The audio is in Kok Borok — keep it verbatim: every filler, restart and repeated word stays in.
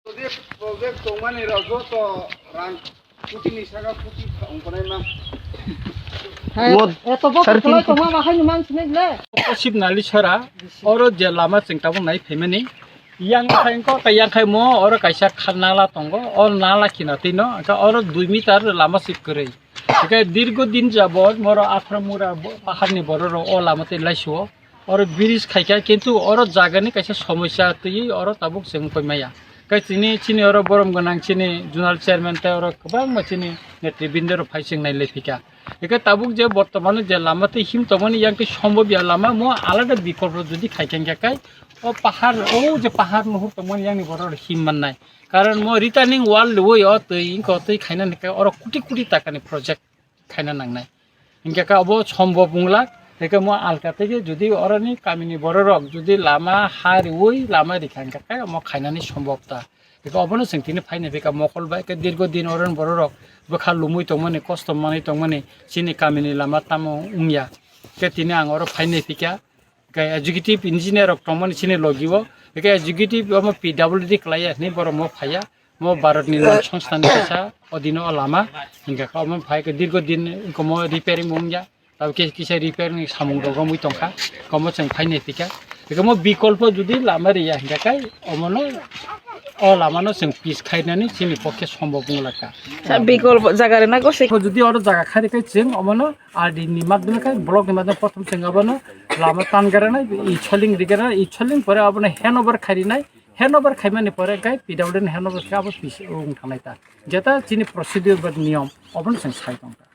Project, project tongmani rok joto rang kutini saka kuti ongkolaima. Hai, mo eto bok sari khwlai tini tongma bahai ni man sinai le. Sip nali sora, oro je lama chwng tabuk nai phaimani. Yang khai ko ta yang khai mo oro kaisa kha nala tongo, o nala khina tino, ka oro dui meter lama sip kwrwi. Hingke dirgo din jabot moro Aphra Mura bo-, paharni bororok o lama tei laisuo. Oro bridge khaikha, kintu oro jagani kaisa somosya twiwi oro tabuk chwng wngkoi maya. Khe chini, chini oro borom gwnang chini zonal chairman tei oro kwbangma chini netribindorok phai chwng nai lai phika. Hingke tabuk je bortomano je lama tei him tongmani yang tei sombobya lama mo alada bikolpo jodi khaikha hingkha khe o pahar, o je pahar nuhur tongmani yang ni borok him mannai. Karon mo returning wall lwui o twi wngkha o twi khaina hingkhe oro koti koti takani project khaina nangnai. Hingkhe khe obo sombob wngla, hingkhe mo alka tei jodi oroni kamini bororok jodi lama ha riui lama rikha hingkhe khe omo khainani sombob ta. Hingkhe obono chwng tini phaina phika mokol bai khe dirgo din oroni bororok bwkha lumui tongmani, kosto manui tongmani, chini kamini lama tamo wngya. Khe tini ang oro phaina phika. Khe executive engineer rok tongmani chini logi o, hingkhe executive omo P W D kwlaiya hinwi borok mo phaiya, mo Bharat Nirman Sanstha ni kaisa odino o lama, hingkhe omo phai khe dirgo din komo repairing wngya, tabukhe kisa repairing ni samung rok romwi tongkha, komo chwng phainai phika, hingkhe mo bikolpo jodi lama riya hingkhe kai omono o lama no chwng pis khainani chini pokhe sombob wngla kha. Sa bikolpo jaga rwna gosek. Jodi oro jaga khai rwkhe chwng omono R D ni madhyome khai, block ni madhyome prothom chwng abono lama tan garanai, i choling ri garanai, i choling pore abono handover khai rinai, handover khaimani pore khai P W D ni handover khe abo pis wng thangnai ta. Jeta chini procedure ba niyom, obono chwng sai tong ta.